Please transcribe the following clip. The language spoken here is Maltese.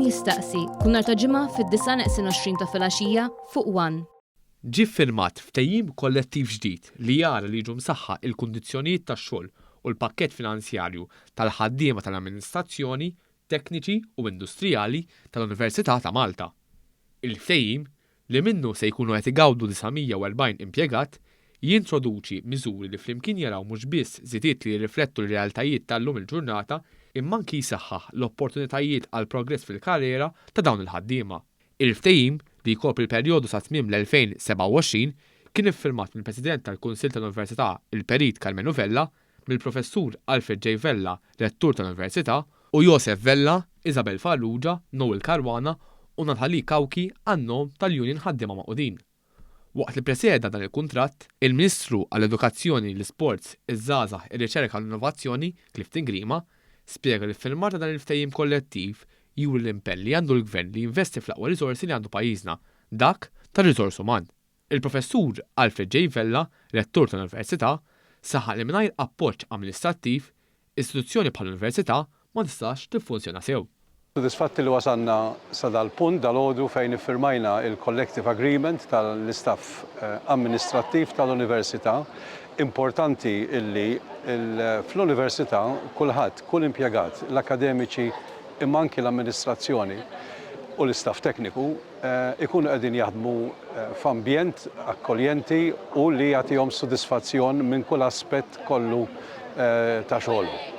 Jistaqsi, kull nhar ta' Ġimgħa fid-disgħa neqsin 20 ta' filgħaxija fuq One. Ġie ffirmat ftehim kollettiv ġdid li jara li jiġu msaħħa il-kundizzjonijiet tax-xogħol u l-pakkett finanzjarju tal-ħaddiema tal-amministrazzjoni, tekniċi u industrijali tal-Università ta' Malta. Il-ftehim, li minnu se jkunu qed igawdu 940 impjegat, jintroduċi miżuri li flimkien jaraw mhux biss żidiet li jirriflettu l-realtajiet tal-lum il-ġurnata imma anki jsaħħaħ l-opportunitajiet għal progress fil-karriera ta' dawn il-ħaddiema. Il-ftehim, li jkopri l-perjodu sa tmiem l-2027, kien iffirmat mill-President tal-Kunsill tal-Università il-Perit Karmenu Vella, mill-Professur Alfred J. Vella, Rettur tal-Università, u Josef Vella, Isabel Farrugia, Noel Caruana u Nathalie Cauchi għan-nom tal-Union Ħaddiema Magħqudin. Waqt li ppreseda dan il-kuntratt, il-Ministru għall-Edukazzjoni, l-Isports, iż-Żgħażagħ, ir-Riċerka u l-Innovazzjoni, Clifton Grima, spjega li ffirmar ta' dan il-ftehim kollettiv juri l-impenn li għandu l-Gvern li jinvesti fl-aqwa riżorsi li għandu pajjiżna, dak tar-riżors uman. Il-Professur Alfred J. Vella, Rettur tal-Università, saħaq li mingħajr appoġġ amministrattiv, istituzzjoni bħall-Università ma tistax tiffunzjona sew. Sodisfatti li wasalna sa dal-punt dalgħodu fejn iffirmajna il-Collective Agreement tal-istaff amministrattiv tal-Università. Importanti illi fl-Università kulħadd, kull impjegat, l-akkademiċi imma anki l-amministrazzjoni u l-istaff tekniku, ikunu qegħdin jaħdmu f'ambjent akkoljenti u li jagħtihom sodisfazzjon minn kull aspett kollu ta' xogħolhom.